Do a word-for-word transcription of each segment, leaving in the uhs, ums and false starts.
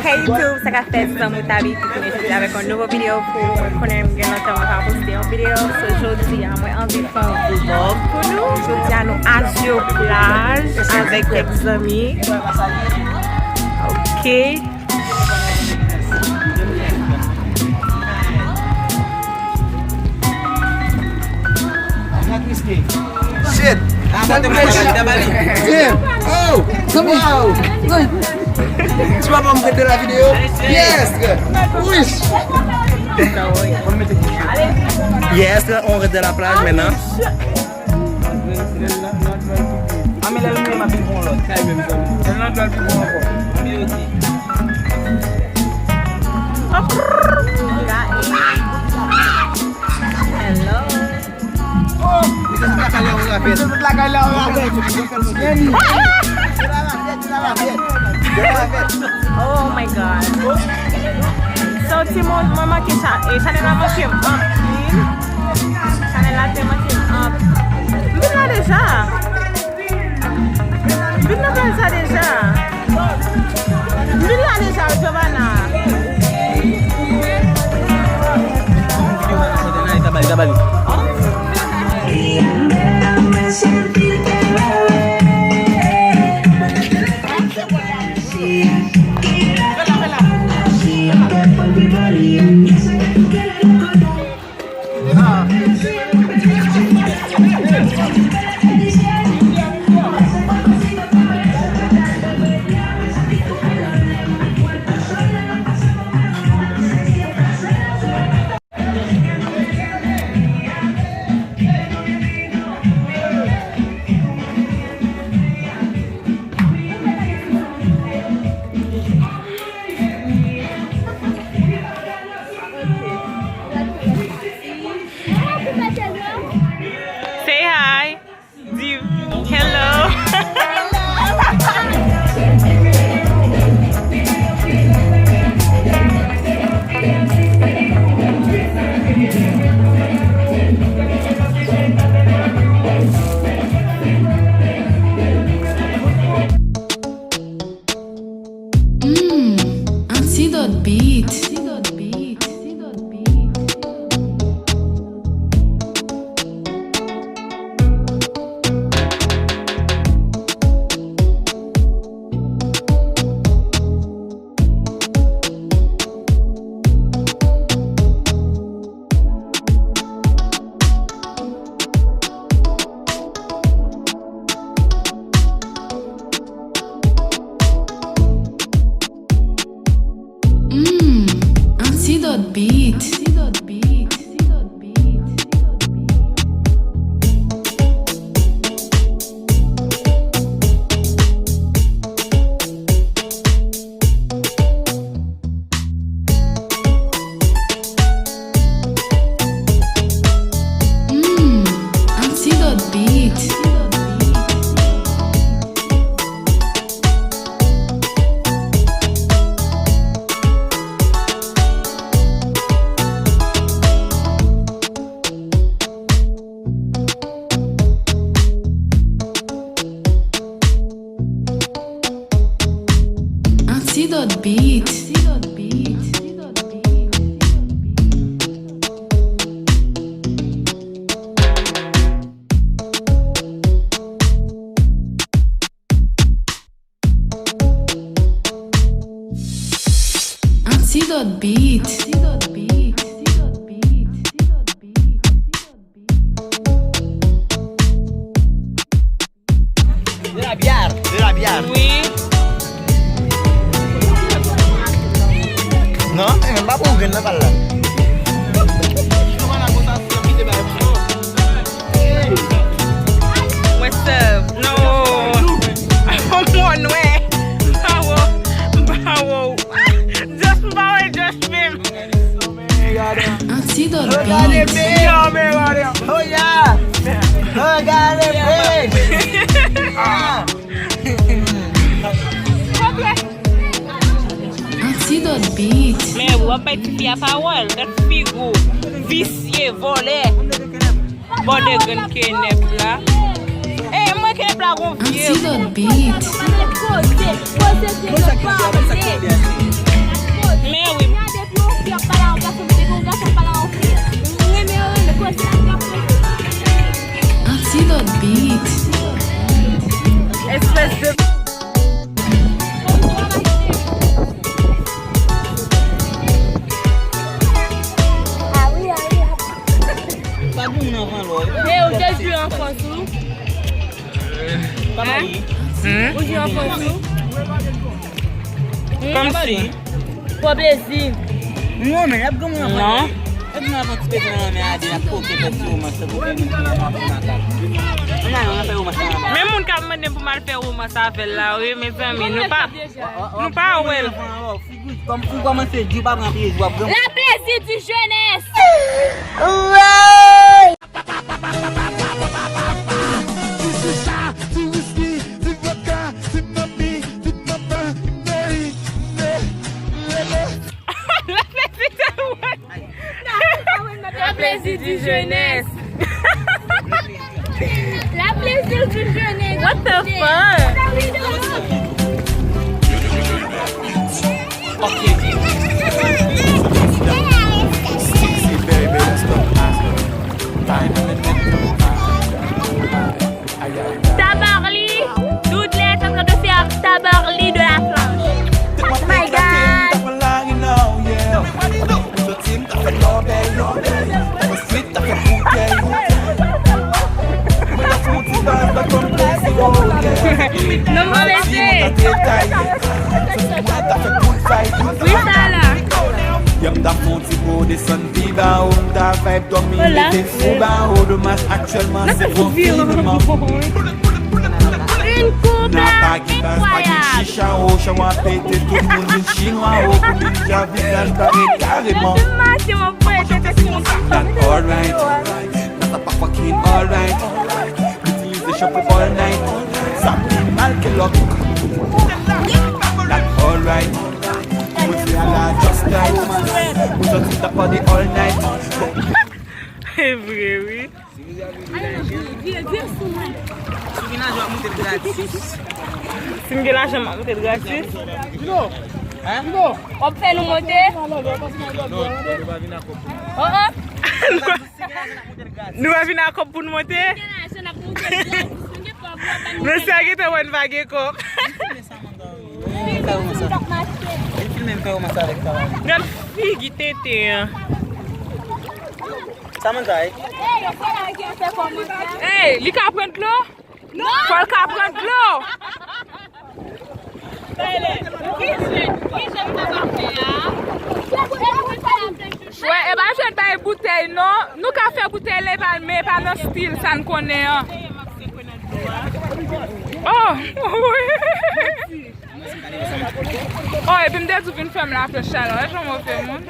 Hey YouTube, sa k ap fèt, zanmi, Tabi ki tounen jodi avèk yon nouvo videyo pou mwen. Konnen m gen lontan mwen pa poste yon videyo. So jodi a mwen anvi fè yon vlog pou nou. Jodi a nou asyo plaj avèk kèk zanmi. Ok. Shit! Damn! Oh! Wow! Ti papa m ret de la vidéo? Yes! Wish! Yes, on rentre dans la plage maintenant. Hello. Oh my God. So, timoun, mwen manke cha-, e, chanèl la manke m anpil. Chanèl la te manke m anpil. M vin la deja. M vin nan plaj la deja. M vin la deja, Giovanna. Say hi. Di hello. Mm, Antidote Beat. Mm, Antidote Beat. Mm, Antidote Beat. Antidote Beat. Antidote Beat. De la bière, de la bière. Wi. Non, eh, m pa pou grenn nan pal la. What's up? No. Mwen nwè. Bawo. Bawo. Just m pa wè just menm. Antidote Beat. Yo, men, oh, yeah. Regardez, ah. Antidote Beat. Men w ap bay tifi a pawòl, gad figi w, visye, vòlè. Bò de grenn kenèp la. E mwen kenèp la gon vye. Antidote Beat. Poze, poze kenèp la. Men wi. Gade pou yon fi ap pale a yon gason, men depi yon gason ap pale a yon fi, renmen yo renmen, koze la fi ap koze. Antidote Beat. Espèce de. Pa gen moun anvan lò. E ou te jwe anfans ou? Hein? Hmm? Ou jwe anfans ou? Hmm? Kòmsi. Pran plezi. Non, men y ap gen moun anvan. Non. Y ap gen moun anvan ti pete nan men a di y ap koke fè ti romans tankou fè moun ki nan makak. Ann al, ann al fè romans nan men. Men moun k ap mande m pou m al fè romans avè l la, wi, mezanmi, nou pa, nou pa wè l. Kòm ou kòmanse di w pa pran plezi, w ap gen. La plaisir du jeunesse. Ti chicha, ti whisky, ti vodka, ti mami, ti mama, ne, ne, ne, ne. La plaisir du jeunesse. La plaisir du jeunesse. What the fuck? Ok. Sexy baby, let's go. Tabarly, Doodley est en train de faire Tabarly de la planche. Oh my God. Non, mwen mete. Wi, sa la. Yè m ta fè yon ti po desann pi ba, ou m ta vibe dòmi, rete fou ba, domaj aktyèlman se konfinman. Une coupe incroyable. Chicha o, chawa pete, tout moun vin chinwa o, pou li dja vizaj bare kareman. That's alright, that's a fucking alright. Itilize chanpo all night, sa pi mal ke lòt. That's alright, mwen se a la just night. Mwen santi ta pale all night. E vre, wi. Si w gen lajan, w ap monte l gratis. Si m gen lajan, m ap monte l gratis. Hein? W ap fè nou monte? Non, nou pa vin ak kòb pou nou. Oh, oh. Nou pa vin ak kòb pou nou monte? Si w gen lajan, n ap monte l gratis. Si w gen kòb, w ap ban nou. Mesye a gentan wè n pa gen kòb. Vin filme m fè romans avèk Tabarly. Gad figi tenten an. Samantha, eh? Ey, li ka pran dlo? Fò l ka pran dlo. Wè, e pa jwèt bay boutèy, non. Nou ka fè boutèy la, e pa, men e pa nan stil sa n konnen an. Oh, wi. Oh, epi m te di w vin fè m laprès chalè. Wè jan w fè moun.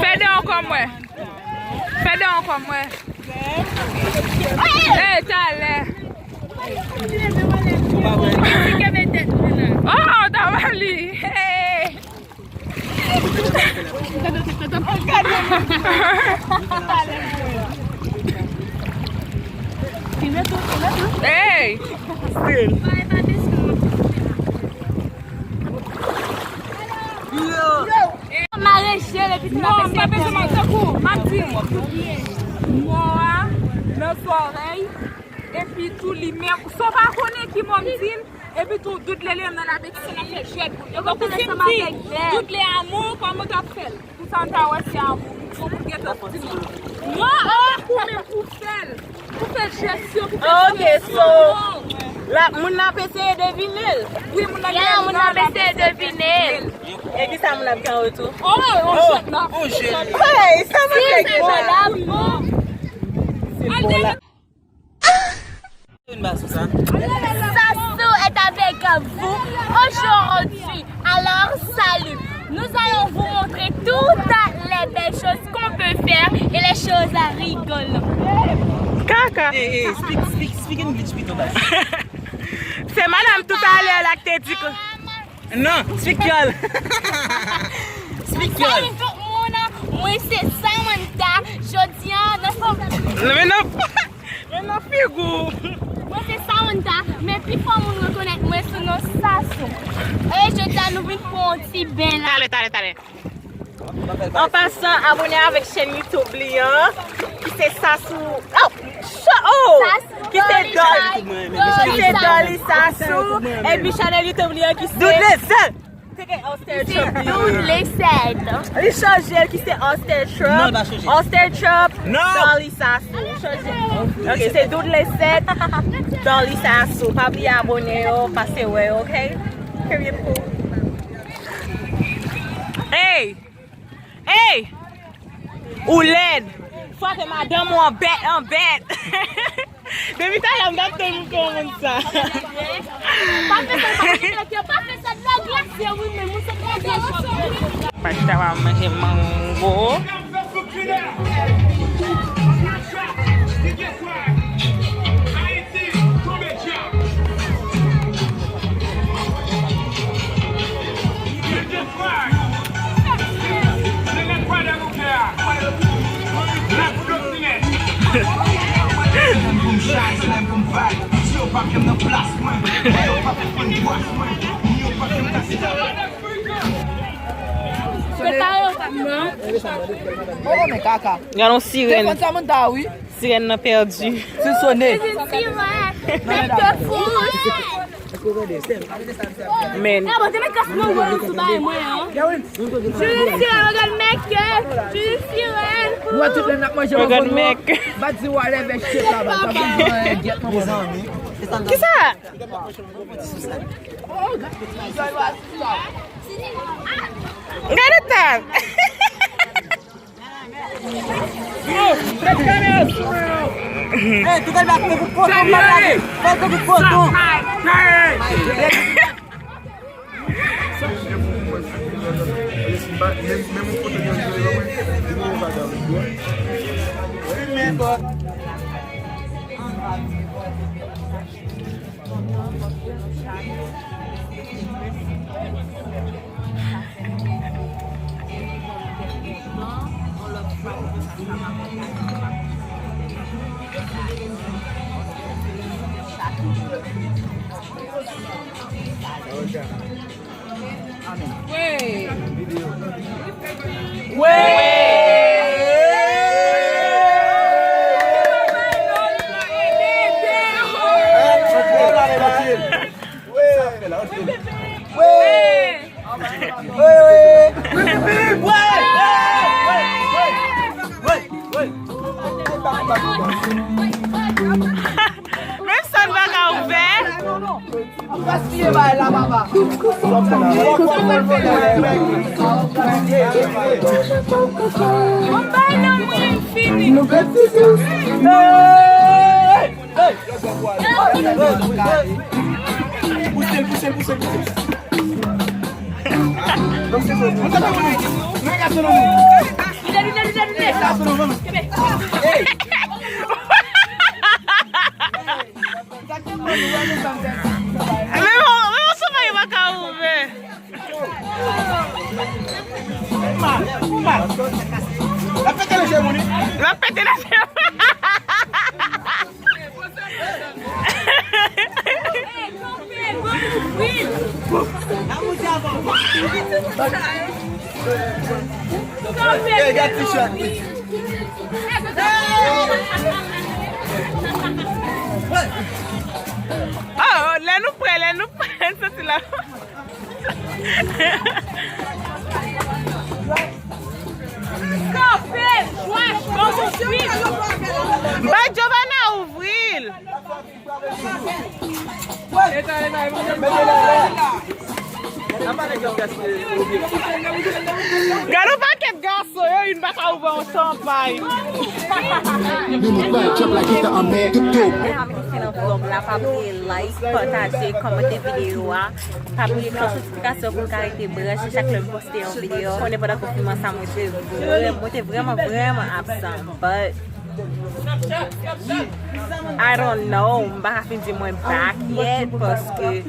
Fè dan ankò m wè. Fè dan ankò m wè. Ey, talè. Oh, Tabarly. Ey. Ey. Still. Mare je l epi tou. Non, m pa bezwen mare tankou, m ap di w. Mò a nan zòrèy, epi tou li menm, san w pa konnen ki mò m di l, epi tou dout lele m nan labetise nan fè jwèt. Yo konn fè ansanm avèk bèl. Dout le amou, kòman w t ap fè l? Pou sa n ta wè se a ou. Fò pou gentan di nou. Non, oh, pou menm pou fè l. Pou fè jès yo, pou fè. Oh, ok, so, la, moun nan ap eseye devine l. Wi, moun nan, yeah, moun nan ap eseye devine l. E ki sa moun ap gen an retou? Oh, on jèt la. On jèt. Hey, sa mwen fè ki bon. Une base, ça. Sassou est avec vous aujourd'hui. Alors, salut. Nous allons vous montrer toutes les belles choses qu'on peut faire et les choses rigolantes. Kaka. Hey, hey, speak, speak, speak English pito, baz. Se madanm toutalè la ki te di ke Non, speak Creole. Speak Creole. Salut tout moun, mwen se Samantha. Jodi a, nan fò. Men nan, men nan figi w. Mwen se Samantha, men pifò moun rekonèt mwen sou non Sassou. E jodi a, nou vin pran yon ti ben la. Talè, talè, talè. An pasan, abòne avèk chèn YouTube li an, ki se Sasou. Oh! Cho-, oh! Ki se Dolly. Ki se Dolly Sasou. Epi chanèl YouTube li an ki se Dood Lezèt. Teke Oster Trump li. Dood Lezèt. Li chanje l ki se Oster Trump. Non, li pa chanje. Oster Trump, Dolly Sasou. Li chanje. Ok, se Dood Lezèt, Dolly Sasou. Pa bliye abòne yo, pase wè yo, ok? Period, cool. Hey! Ey! Ou lèd! Frape madanm ou an bèt, an bèt! Depi talè m t ap tann pou fè yon moun sa. Pa fè sa, pa fè sa, pa fè sa, dlo glase, wi, men moun sa pa gen chòk. Pastè a manje mango. Gade yon sirèn. Telefòn sa mwen ta wi. Sirèn nan pèdi. Si l sone. Men. Jiri sirèn, regarde mec. Jiri sirèn. Regarde mec. Bat di wale vè shit la ba. Kisa? Gade tan. Menm sòn pa ka ouvè. Gaspiye bagay la, papa. Bon, bay non, mwen fini. Hey! Hey! Pouse l, pouse l, pouse l, pouse l. Lide, lide, lide, lide. Hey! Men bon, men bon, sou pa yo pa ka ouvè. L ap pete nan je moun. L ap pete nan je moun. Hey, gade ti chat. Oh, lè nou prè, lè nou prè, n soti la. Kanpe, Josh, ban m ouvri. Bay Giovanna ouvri l. Gade yon pakèt gason, yo youn pa ka ouvè yon chanpay. Mwen ap mete fen nan vlog la, pa bliye like, pataje, kòmante videyo a. Pa bliye klòch notifikasyon pou n ka rete branche chak lè m poste yon videyo. Konnen pandan konfinman sa, mwen te vrè-, mwen te vrèman, vrèman absan. But I don't know, m pa ka fin di mwen back yet, paske,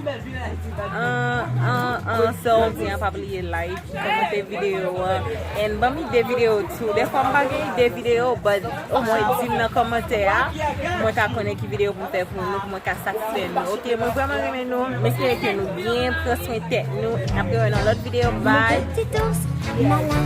an, an, an, sa w di an, pa bliye like, kòmante videyo an, and ban m ide videyo tou. Dèfwa m pa gen ide videyo, but omwen di m nan kòmantè a, pou mwen ka konnen ki videyo pou m fè pou nou, pou mwen ka satisfè nou. Ok, mwen vrèman renmen nou, m espere ke nou byen, pran swen tèt nou, n ap rewè nan lòt videyo, bye. Titous, mama.